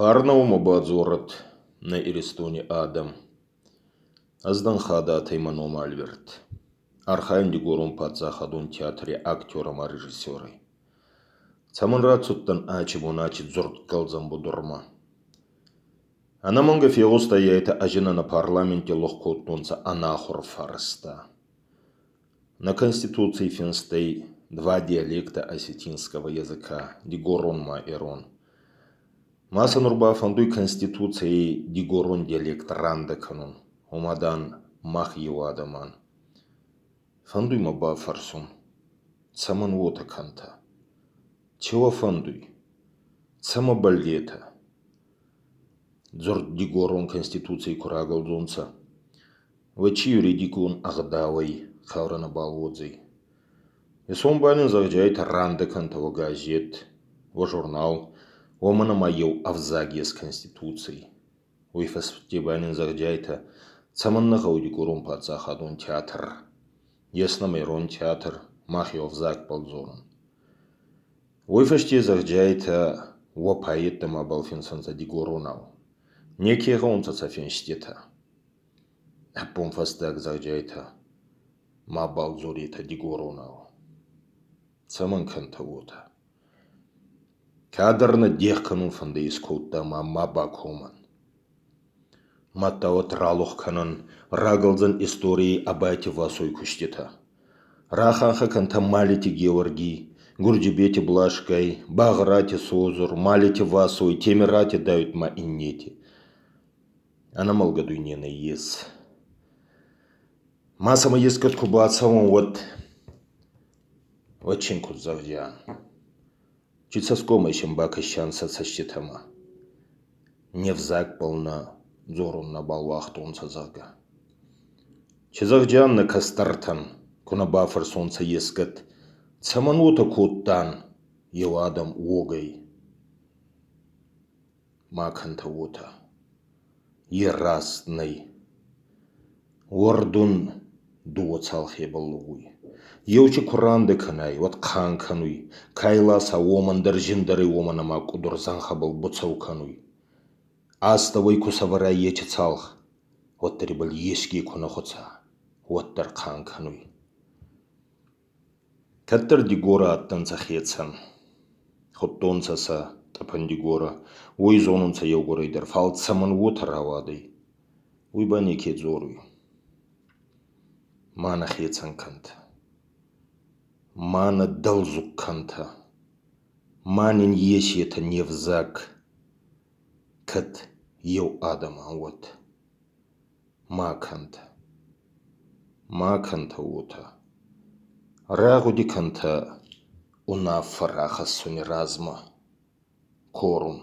Фарнӕ уӕмӕ бадзорӕд нӕ Иристони адӕм. Ӕз дӕн Хадатӕй мӕ ном Альберт. Архайун Дигорон паддзахадон театри актер ӕма режиссерӕй. Цӕмӕн рацудтӕн ачи бон ачи дзурдгӕлдзӕн будурмӕ? Ӕнӕмӕнгӕ фегъустаййайтӕ ӕзинӕ нӕ парламенти лух кодтонцӕ ӕнахур фарста. Нӕ Конституций финст ӕй два диалекта осетинского языка – дигорон ма ирон. Ма сӕ нур ба фӕндуй Конституцийӕй дигорон диалект рандӕ кӕнун, ома, дан, мах еу адӕм ан. Фӕндуй мӕ бафӕрсун, цӕмӕн уотӕ кӕнтӕ? Ци уӕ фӕндуй? Цӕмӕ бӕллетӕ? Дзурд дигорон Конституций ку рагӕлдзонцӕ, уӕд си юридикон ӕгъдауӕй хъаурӕ нӕбал уодзӕй. Исон ба нин зӕгъдзиайтӕ рандӕ кӕнтӕ уӕ газет, уӕ журнал, уомӕн ӕма еу ӕвзаг ес Конституций. Уой фӕсте ба нин зӕгъдзиайтӕ, цӕмӕннӕ гъӕуй Дигорон паддзахадон театр? Ес нӕмӕ ирон театр, мах еу ӕвзагбӕл дзорӕн. Уой фӕсте зӕгъдзиайтӕ, уӕ поэттӕ мабал финсӕнцӕ дигоронау. Неке гъӕунцӕ сӕ финститӕ. Ӕппунфӕстаг зӕгъдзиайтӕ, мабал дзоретӕ дигоронау. Цӕмӕн кӕнтӕ уотӕ? Кадӕр нӕ дех кӕнун фӕндӕ искодта ӕма ма бакомӕн. Мадта уӕд ралух кӕнӕн, рагӕлдзӕн историйӕй Абайти Васой куститӕ. Раханхӕ кӕнтӕ Малити Геуӕргий, Гурджибети Блашкай, Багърати Созур, Малити Васой, Темирати Дауит ма иннети. Ӕнӕмӕлгӕ дуйне нӕййес. Ма сӕмӕ ескӕд ку бацӕуӕн, уӕд уӕд син куд зӕгъдзиан? Чи цӕсгомӕй син бакӕсиан сӕ цӕститӕмӕ? Не взагбӕл нӕ дзорун нӕбал уагътонцӕ, зӕгъгӕ. Чи зӕгъдзиан нӕ кӕстӕртӕн, ку нӕ бафӕрсонцӕ ескӕд, цӕмӕн уотӕ кодтан, еу адӕм уогӕй? Ма кӕнтӕ уотӕ. Е раст нӕй. Уӕрдун дууӕ цалхебӕл лӕууй. Еу чи ку рандӕ кӕнай, уӕд хъан кӕнуй. Ка й ласа, уомӕн дӕр зиндӕр ӕй, уомӕн ӕма къудур зӕнхӕбӕл буцӕу кӕнуй. Астӕуӕй ку сӕвӕрай ечи цалх, уӕддӕр ибӕл еске ку нӕ хуӕца, уӕддӕр хъан кӕнуй. Кӕддӕр Дигорӕ адтӕнцӕ хецӕн. Худтонцӕ сӕ Тъӕпӕн Дигорӕ. Уой зонунцӕ еугурӕй дӕр, фал цӕмӕн уотӕ рауадӕй, уой ба неке дзоруй. Ма нӕ хецӕн кӕнтӕ, ма нӕ дӕлдзух кӕнтӕ, ма нин есетӕ не взаг, кӕд еу адӕм ан, уӕд. Ма кӕнтӕ, ма кӕнтӕ уотӕ. Рагъуди кӕнтӕ унаффӕ рахӕссуни размӕ. Корун.